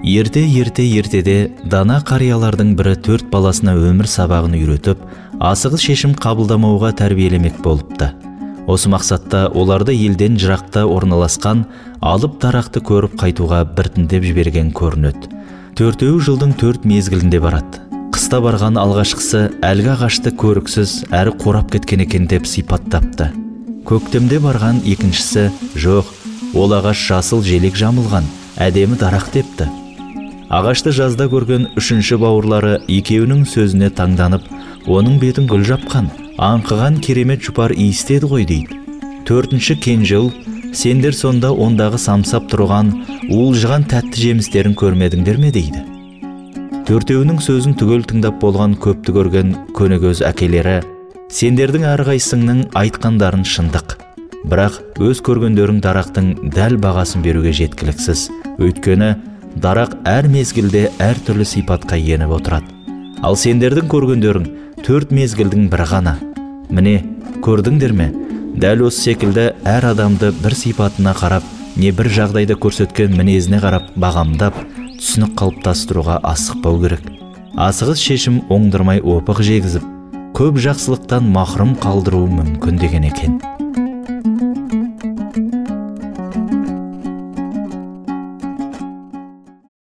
Ерте-ерте ертеде дана қариялардың бірі төрт баласына өмір сабағын үйретіп, асығыс шешім қабылдамауға тәрбиелемек болыпты. Осы мақсатта оларды елден жырақта орналасқан алып дарақты көріп қайтуға біртіндеп жіберген көрінеді. Төртеуі жылдың төрт мезгілінде барады. Қыста барған алғашқысы әлгі ағашты көріксіз әрі қурап кеткен екен деп сипаттапты. Көктемде барған екіншісі, жоқ, ол ағаш жасыл желек жамылған, әдемі дарақ депті. Ағашты жазда көрген үшінші бауырлары екеуінің сөзіне таңданып, оның бетін гүл жапқан, аңқыған керемет жұпар иістеді ғой дейді. Төртінші кенже ұл, сендер сонда ондағы самсап тұрған, уылжыған тәтті жемістерін көрмедіңдер ме дейді. Төртеуінің сөзін түгел тыңдап болған көпті көрген көнегөз әкелері, сендердің әрқайсыңның айтқандарын шындық. Бірақ өз көргендерің дарақтың дәл бағасын беруге жеткіліксіз. Өйткені дарақ әр мезгілде әр түрлі сипатқа еніп отырады. Ал сендердің көргендерің төрт мезгілдің бірі ғана. Міне, көрдіңдер ме? Дәл осы секілді әр адамды бір сипатына қарап, не бір жағдайда көрсеткен мінезіне қарап бағамдап, түсінік қалыптастыруға асықпау керек. Асығыс шешім оңдырмай опық жегізіп, көп жақсылықтан махрұм қалдыруы мүмкін деген екен.